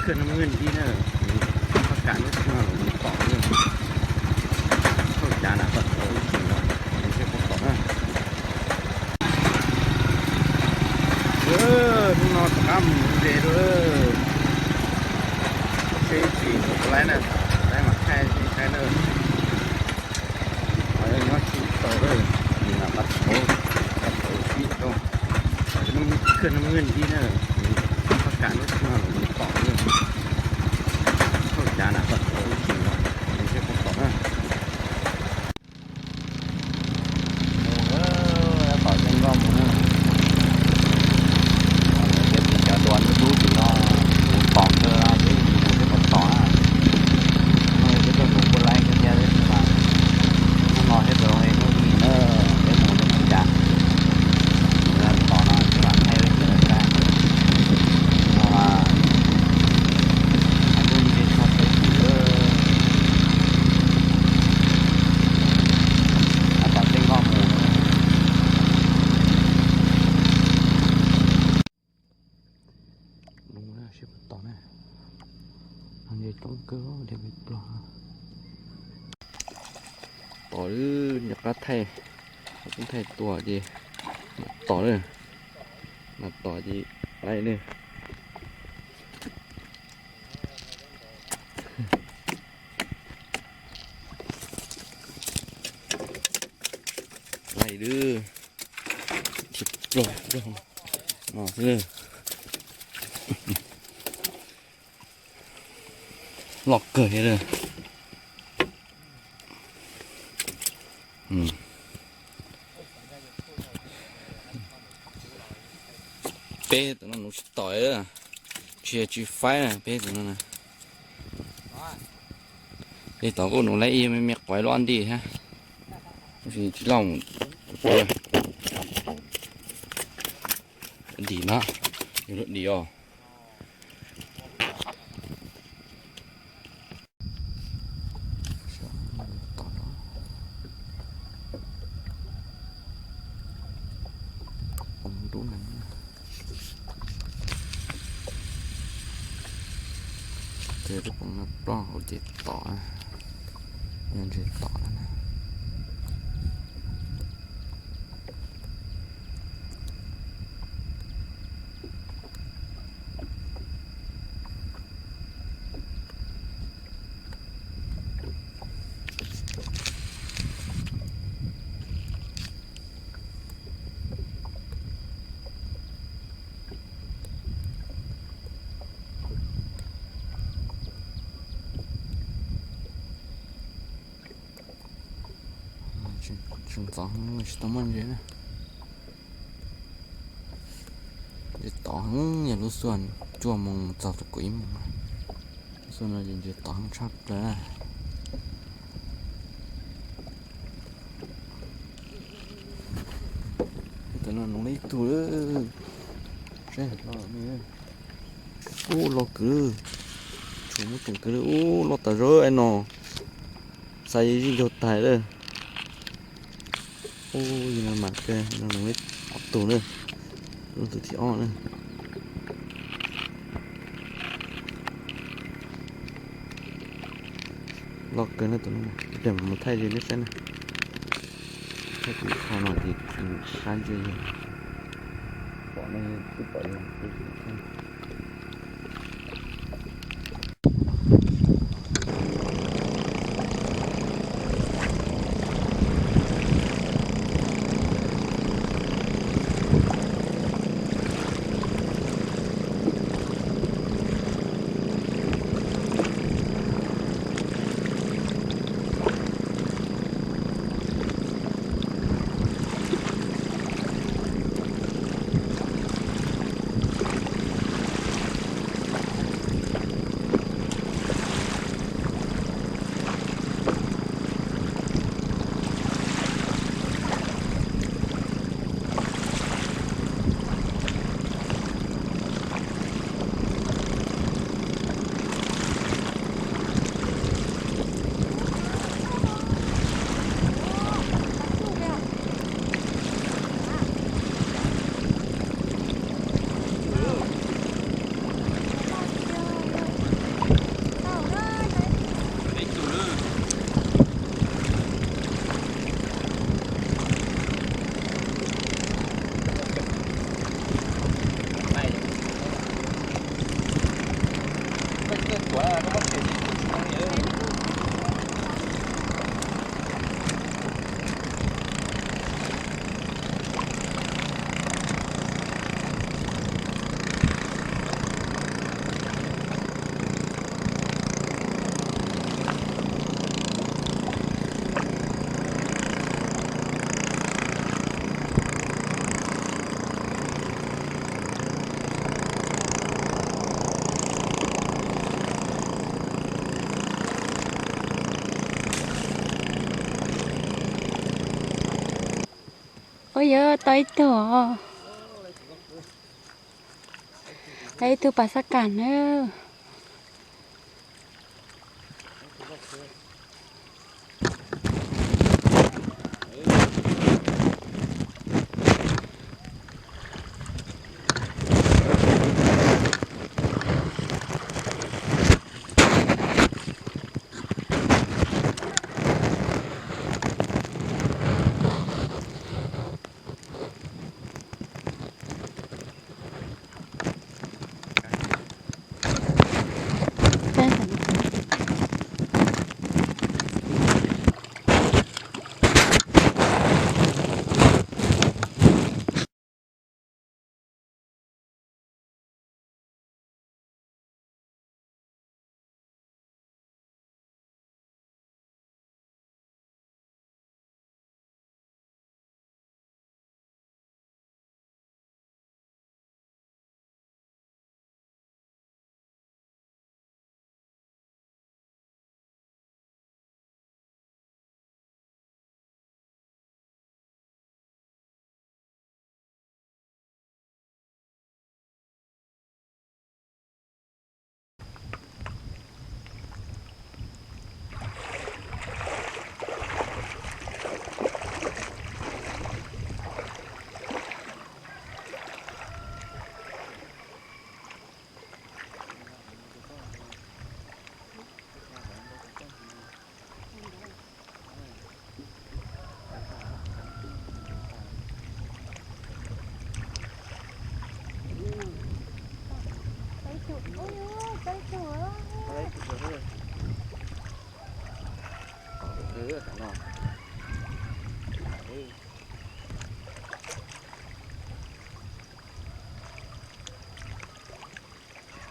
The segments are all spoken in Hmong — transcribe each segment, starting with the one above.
Khwj no muaj ib na, qhov kam lub no pom na, thauj cav na pom ib chim no, seb puas pom na. Hnub no rov qab mus ze dua, seb ib chim puas laib na, laib mas thaij saib na. Nyob tsis tau, nim no qab tau, qab tau tib rau, qhov no muaj ib na, qhov kam lub no pom na, thauj cav na pom ib chim no, seb puas pom na. Mus, pom tej nkoj mus na. Ces tus cov duav dub dub tim no, mus tom kawg, mus twb pom tom na. No peb tuaj mus puas laib kawg thiab, tab sis mas hnub no thiab tus zoo li hnub ib na, peb mus mus cas. Tom no twb mam thaij rau nej saib. No mas hnub no tshaj plaws, tom tej nkoj mus. Seb puas tom na. Nce coob kawg, dej me plog. Tom, nco qab thaij, thaij tua ces tom na, mas tom ces laib na. Laib dwb, tsis plog plog no xwb. Loj kawg li. Peb tus no nuv tsis tom, tsis tsis faib na peb tus no na. Peb tom kuj nuv laib ib me me quav luaj nti thiab, tab sis tsis loj mus. Dim no, yog lub dim os. Poob dub na. Ces lub poob no ploj hauv ces tom, yog ntshe tom na. Tseem ntxov heev tsis tau muaj ntses na. Ntses tom heev, yog lub xuaj cuaj moos txog rau kaum ib moos. Lub xuaj no ces ntses tom heev tshaj plaws. Tus no nuv ib tug, saib loj me. Ub, loj kawg, tshuav muaj tseem kawg li. Ub, loj tas zog no, xav yog zij ncaug tag lawm. Ub, yog no mas kawg, no nuv ob tug na, lub tus thib ob na. Loj kawg na tus no, ib pliag mam mus thaij rau nej saib na. Thaij kuv qho no ces qab ntsia yog pom no, twb pom yog kuv. Ua yog tau ib tug, tau ib tug pas xab kam na.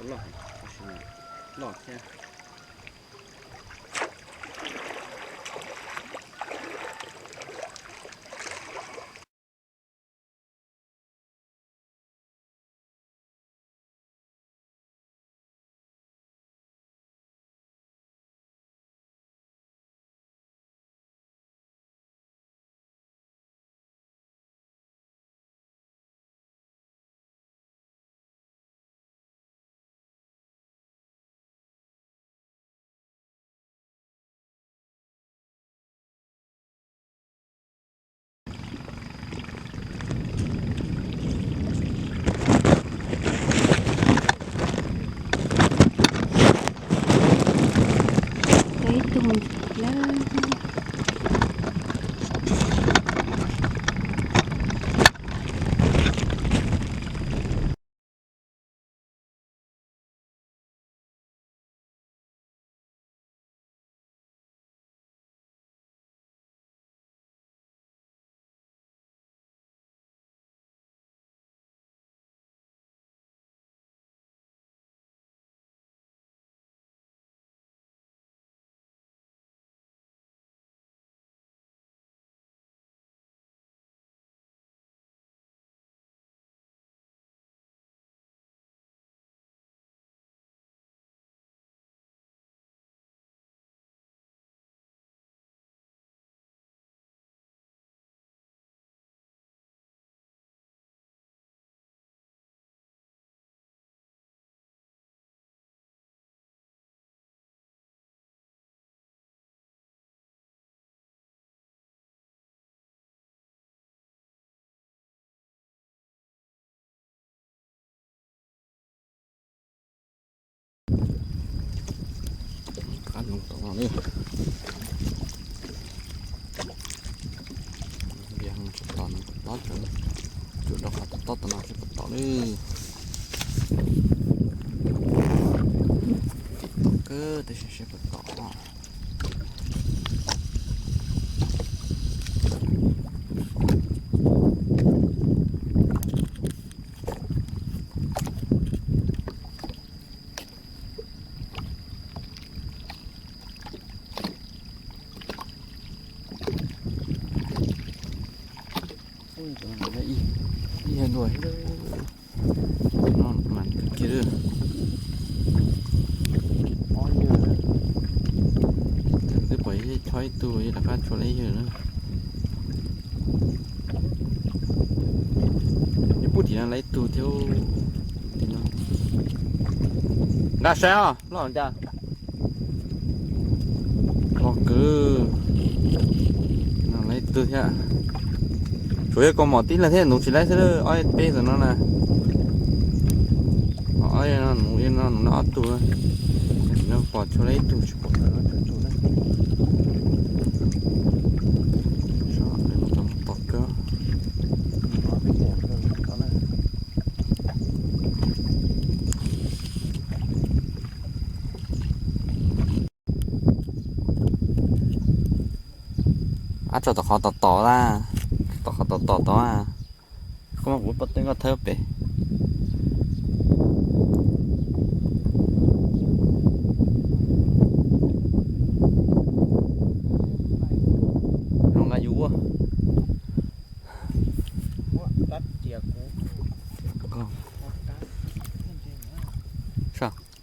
Loj, loj thiab. Tau ib tug na. Qab no tom no ne. Liaj tsis tom no puas tob tsev, tsuas rau qhov tob tob tom no thiaj puas tom ne. Tim tom Tab sis seb puas tom. Ib yam dua no mas kiag. Twb pom chob ib tug rov qab tshuav lawm ib yawg na. Nws pub tim no lawm ib tug thiab. Nqa saib os, loj cas. Loj kawg. Lawm ib tug thiab. Tsuas yog kaus mom tib leeg thiab, nuv tsis laib xwb, ob peb xwb no na. Ob no nuv, no nuv ob tug. Tam sim no pom tshuav lawm ib tug tsis pom. Tom kawg. Ab, tso tom qhov tom tom na, tom qhov tom tom tod na. Koj muab kuv pob tw nkoj thawb pem. Zoo nqa yus ua.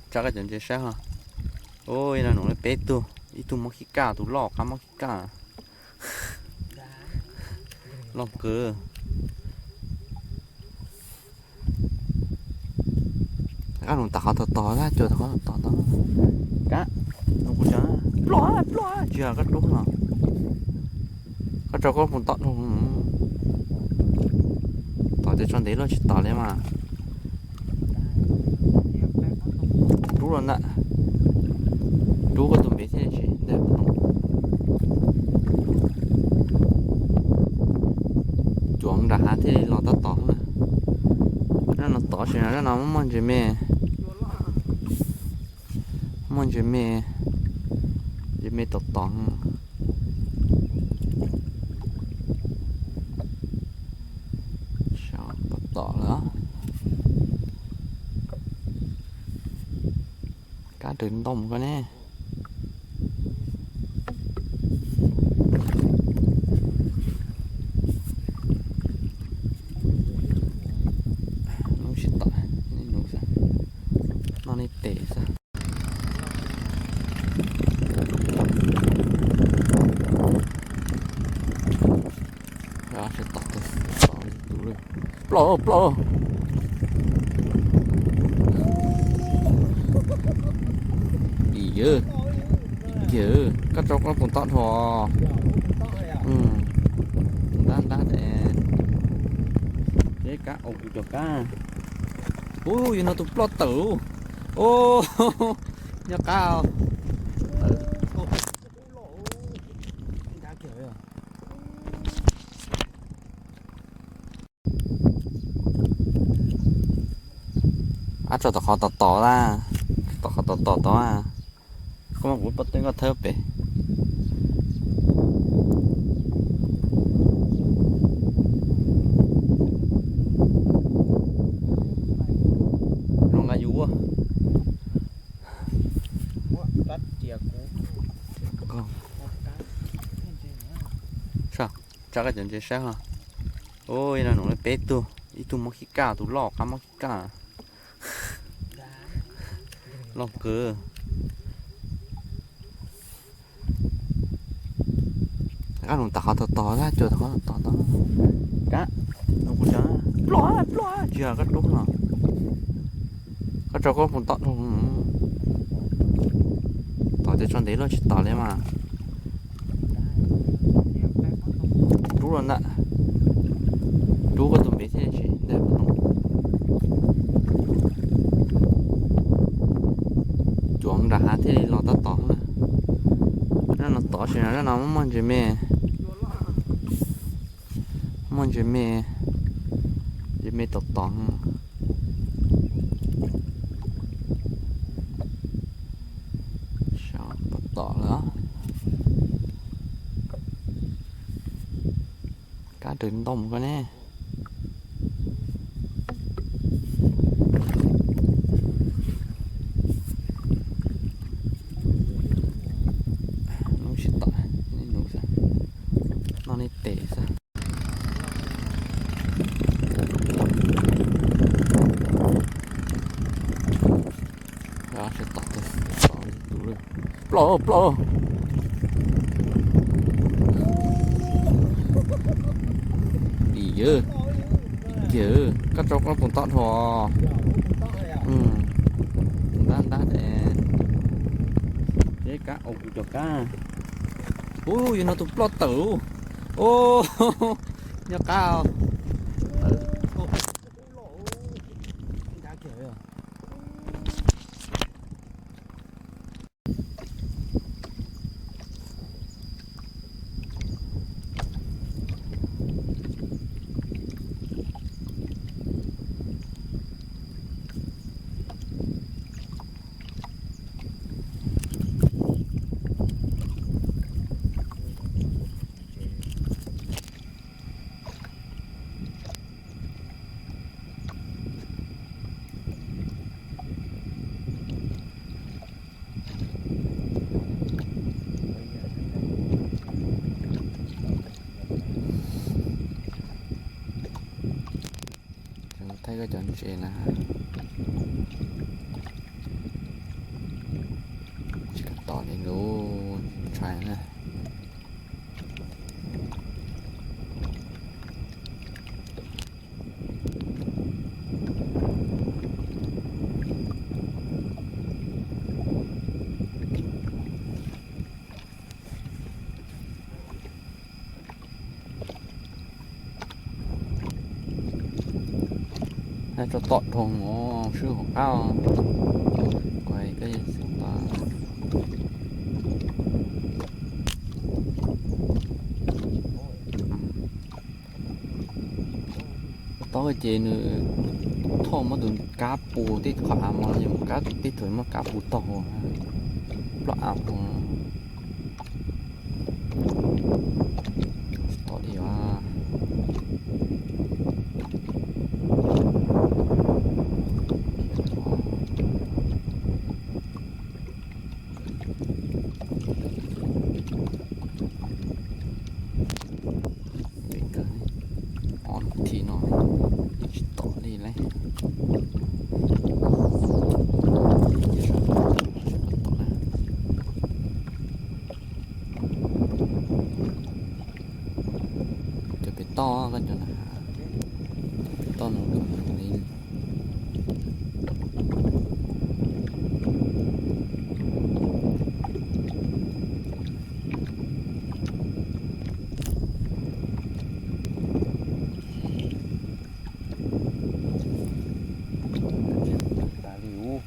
Tsa koj cov ntses saib ho. Ua, ib no nuv lawm peb tug, ib tug mob khib kaj, tus loj qab mob khib kaj. Loj kawg. Kab nus tom qhov tom tod, cuag tom qhov tom tod tod. Kab, nus kuv tsa, ploj ploj, tsis yog koj rub no. Koj tso koj pus tom dhau. Tom tias tso ntev luaj tsis tom li mas. Rub los ntag. Rub koj tus npe thiaj tsis ntag. Cuam nram hav thiaj li los tab tom na. Zaj no tod tsis, zaj no muaj ntses me. Muaj ntses me, ntses me tom tom. Tom tom lawm. Kab raws ntoo koj ne. Lub sij tom, noj nej tes xwb. Sib tom, tom tus, ploj ploj. Ib yawg, ib kiag, koj tso koj pus tom dhau. Ntab ntab es. Seb kab, ua kuv cov kab. Ub, yog no tus ploj tawm. Ub, nyob qab. Ab, tso tom qhov tom tom na, tom qhov tom tom tod na. Koj muab kuv pob tw nkoj thawb pem. Zoo nqa yus ua. Tsa koj cov ntses saib ho. Ua, ib no nuv lawm peb tug, ib tug mob khib kaj, tus loj qab mob khib kaj. Loj kawg. Kab nus tom qhov tom tod, cuag tom qhov tom tod tod. Kab, nus kuv tsa, ploj ploj, tsis yog koj rub no. Koj tso koj pus tom dhau. Tom tias tso ntev luaj tsis tom li mas. Rub los ntag. Rub koj tus npe thiaj tsis ntag. Cuam nram hav thiaj li los tab tom na. Zaj no tod tsis, zaj no muaj ntses me. Muaj ntses me, ntses me tom tom. tom lawm. Kab daws ntoo ko ne. Lub sib tom, noj nej tes xwb. Sib tom, ploj ploj. Ib yawg, ib yawg, koj tso koj puas tom dhau? Ntab ntab es, ces kab ua kuv cov kab. Ub, yog no tus ploj tawm. Ub, nyob qab. Thaij koj cov ntses na. Tsis kam tom li lub tshais na. Tso tom dhau swb hauv qab. Kuv hais koj xav tau. Tau ces nws thauj muab tus kab pus tej qhov av mos, yog muab kab tej thaum muab kab pus taug, ploj av pus. Tsis tom li os. Ob lub thib no tsis tom li lauj. Cov pem toj, koj cov na, pem toj no li. Tas li ub.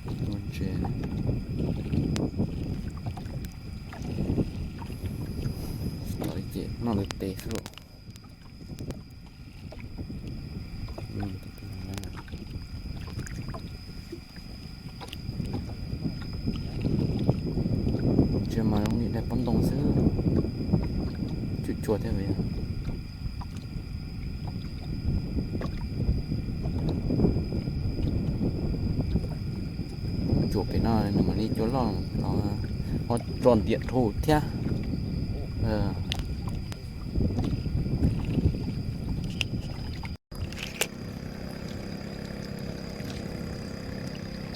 Tus ntses tom li ces noj ntawd tes xwb lauj. Tus ntses mas zoo li daim pob ntoo xwb, cuam cuam thiab. Cuam pem no nws mam li cua loj los ho tso ntiam dhau thiab.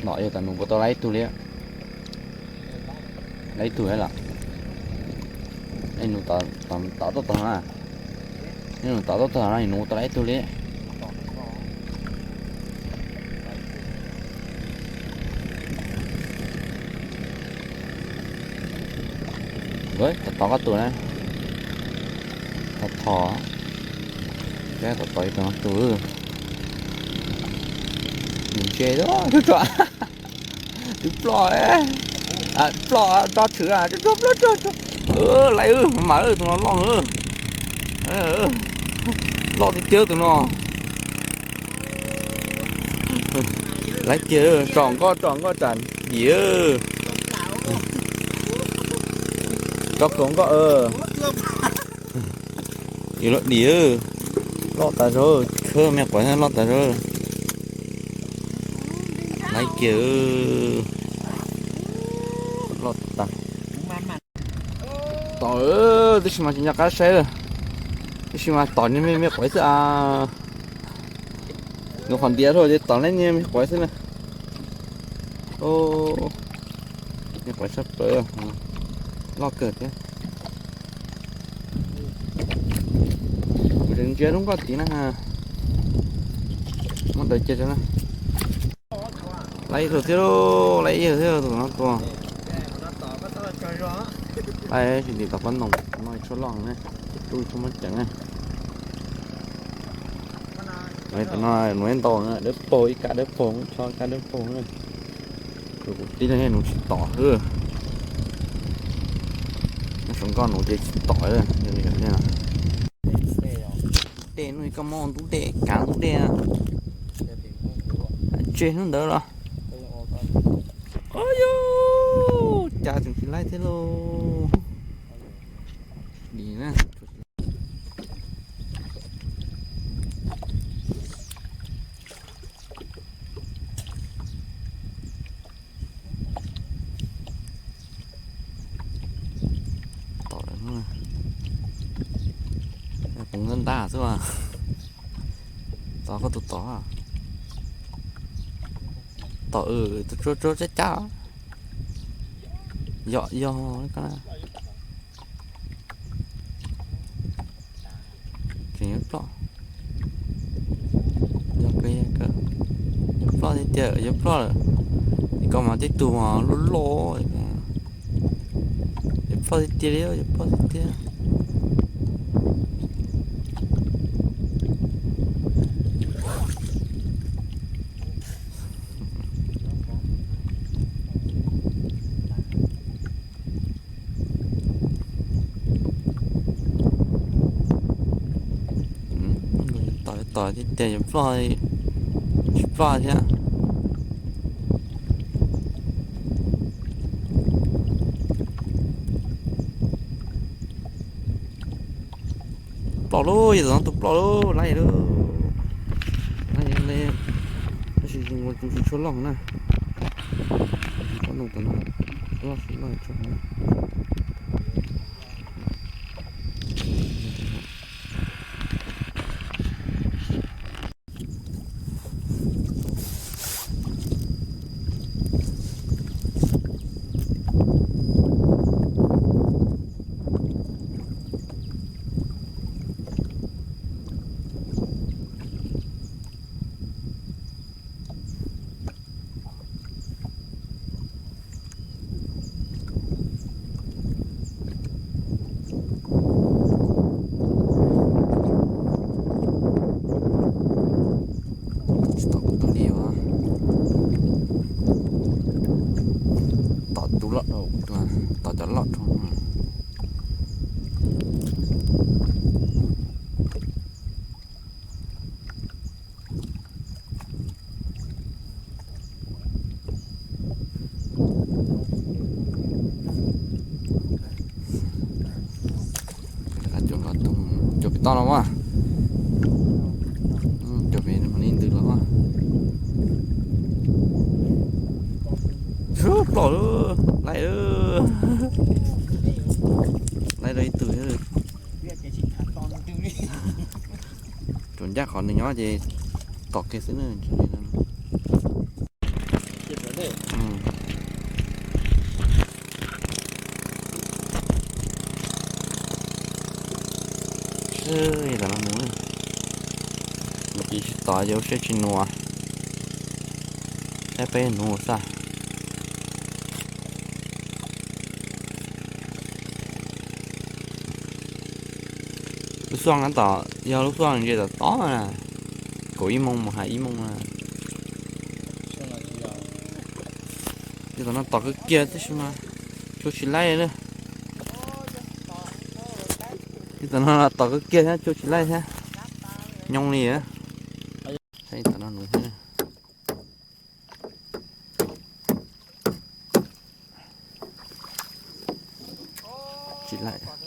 Nom yog tom nus puas tau laib ib tug li? Laib ib tug lawm. Nus tom toj tog na. Nws tom toj tog na, nus tau laib ib tug li. Tom tod koj tus na. Thov thov. Peb tom tod ib tug no tus. Nws ntse, twb ploj, twb ploj, do tshwm, ploj, ploj, ploj. Laib, mam tus no loj, loj tiag tiag tus no. Laib kiag, tsom nkoj tsom nkoj tsam yim. Tso kaum nkoj. Yus loj dim, loj tas zog, khawb me quav loj tas zog. Laiv kiag, loj tas. Tom, tab sis mas tsis nco qab saib lawm, tab sis mas tom niag me me quav xwb a. Nws qhov ntiav rau ces tom niag me quav xwb na. Me quav tshaj plaws, loj kawg thiab. Kuv tseem ntsia lub nkoj tid na. Muab daws cia na. Laiv ib tug thiab lauj, laiv ib tug thiab tus no tua. Laiv tsis ntim tom pob ntoo no, tshuaj loj ne, rub tshuaj muab ceev na. Tom no nuv ntau, dawb paug, ib kab dawb paug, tsho ib kab dawb paug na. Kuv tib leeg nuv tsis tom xwb. Nyob saum nkoj nuv ces tsis tom. Ntub dej, nuj koj mob ntub dej, kav ntub dej. Tseg hnub ntawd los. Yog cas tseem tsis laib thiab lauj. Dim na. Tom, poov ntab ntab xwb. Tom koj tus tom. Tom, tus tsuab tsuab cab cab. Yog yog. Tseem yuav ploj. Yog kawg, yog kawg. Yuav ploj tiag tiag, yuav ploj lawm. Es koj mas tib tug mas loj loj. Yuav ploj tiag tiag li, yuav ploj tiag tiag. Tom, tom tiag tiag, yuav ploj, tsis ploj thiab. Ploj lauj, yog tom no tus ploj lauj, laib lauj. Laib, laib. Tab sis tsis ua tsis tshuaj loj na. Tsis tshuaj loj tom no. Loj tsis loj tshuaj na. Tsis tom kuv tus li os. Tom tus loj dhau, tom cov loj dhau. Cov nkos toog, cov pem toj los mas. Cov pem li ntws los mas. Ploj lawm, laib lawm. Laib lawm ib tug. Tsuas ncaj qhov nws nyob ces tom kiag xwb na. Sib tom no mus, mus tsis tsis tod ces ua siab tsis nus, saib peb nuv xwb. Lub xyoo no tom, yog lub xyoo ntse tom tod na, kaum ib moos mus hais ib moos na. Tej tom no tom kawg kiag tab sis mas tshuaj tsis laib li. Tej tom no tom kawg kiag thiab tshuaj tsis laib thiab. Nyooj li. Saib tom no nuv thiab.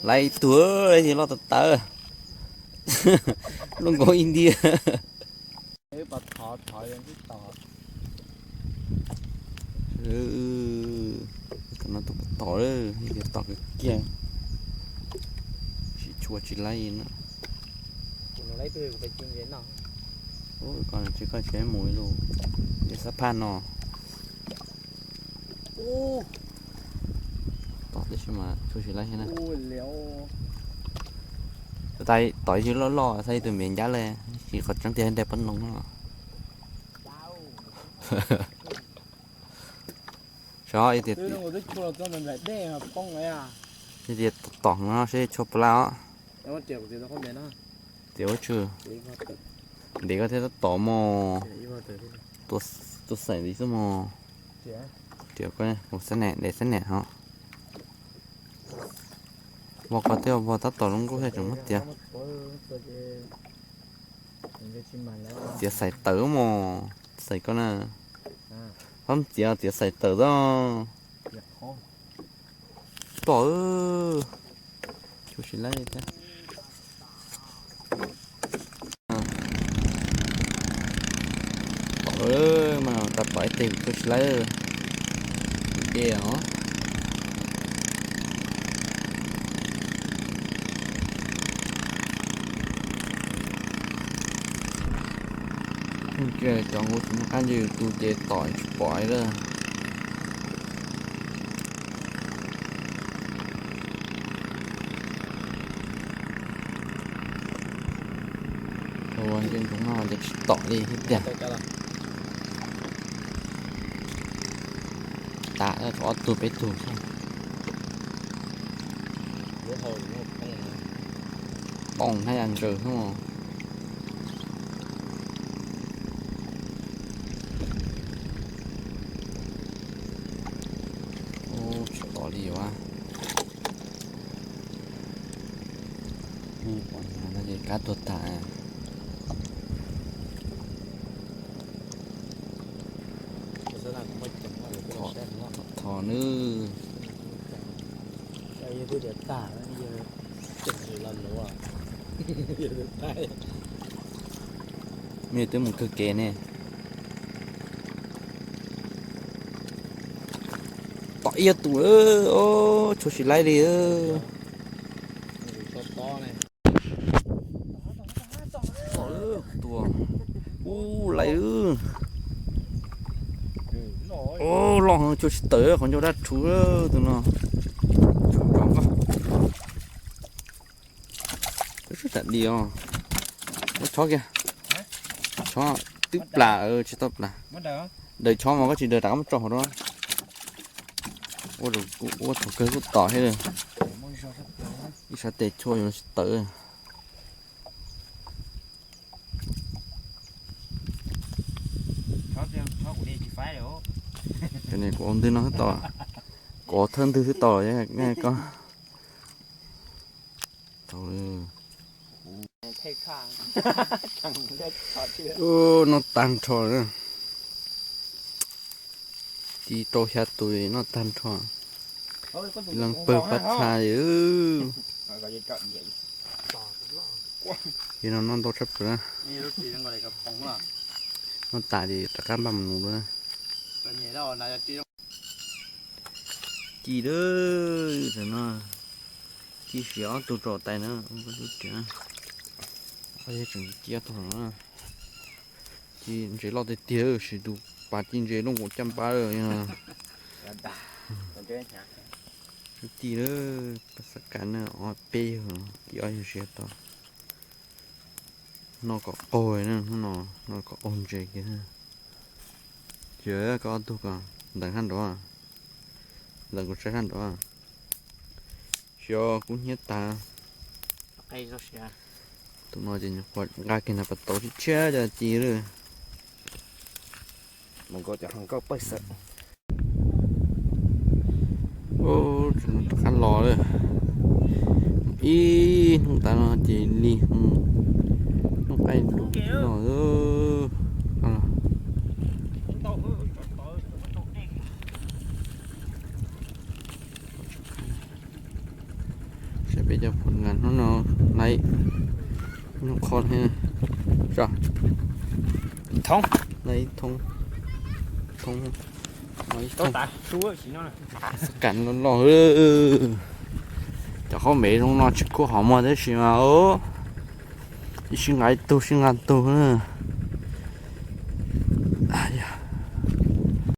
Laiv ib tug, laiv ib tug loj tawv tawv, loj nkaus India. Tom no tus tom lawm, tom kiag kiag, tsis tshua tsis laib na. Koj tsis koj tsis mus ib lub, ib xab phaj no. Tom tib si mas tshua tsis laib thiab na. Tais tom ib loj loj xav ib tug npias ncab le, tsis qhov tseeb tiag ntes pab noog no. Saib tias, tias tom no seb tshua plas os. Tias ua tshwj, ntim koj thiab tab tom mos, tua xaim li xwb mos. Riam koj, ua xab nam, ntes xab nam ho. Vog koj thiab, vog tab tom zoo nkauj thiab tseem muab tiav. Tiav xaim tawv mos, xaim koj na. Pab txiav tiav xaim tawv tod. Tom, tshua tsis laib thiab. Tom, mas tas tom ib teg tshua tsis laib. De os. Cov nqus tsis muaj qab ntse yus tus ces tom tsis pom li lawm. Ua nce ntsoov no ces tsis tom li thiab tiag. Tas ob tug peb tug xwb. Poob haj yam ntsaws xwb. Tsis tom li yuav. Pom no ces kab tuag tas. Thov nawb. Mej twb mus kawg kev ne. Tom ib tus, tshua tsis laib li. Tua, ub, laib. Ub, loj heev, tshua tsis tawm, qhov ncauj dab rhuv tus no. Tsis tas li os. Muab chob kiag. Chob twb plas, tsis tau plas. Daws chob mas koj tsis daws rov qab muab tso hauv dua. Ua thaum kawg kuj tom thiab. Ib sab tes chua yuav tsis tawm. Cov niag kuv ua ntwg no xwb tau, kuv ua thawj ntwg xwb tau koj. Tau, noj tag nrho na. Ci rau xya tus noj tag nrho. Leej pawg pab txha li. Li no noj ntau tshaj plaws na. Noj tas li rov qab npaj mus nuv dua na. Ci lawm, tam no ci siav ob tug rau tais na, lub riam na. Tseem ci ob tug no na. Ci ntses loj tiag tiag, siv tus pas ci ntses lub nkaus caj npab lawm. Ci lawm, pas xab kas na, ob peb yawg, ci ob yawg siav tau. Noj kom qaug na, hnub no noj kom qaug ntses kiag. Ces koj ob tug ko, ntawm hab nrov, ntawm kuv saib hab nrov. Xyov kub hnyiab tag. Tus no ces nyuam qhuav nqa kiag nrog pas tauv tshiab tshiab cov ci lawm. Mus nkaus cov hluas nkauj pawg xwb. Rov qab los lawm. Ib hnub tas no ces lig hnub qaij los. Cov phuam nkas hnub no laiv ib qho, laiv ib thoob, thoob, ib thoob. Xab kas loj loj. Cov qaub npev zoo no tsis khuam hom muag tab sis mas ib sij nqa ib tug, sij nqa tug na.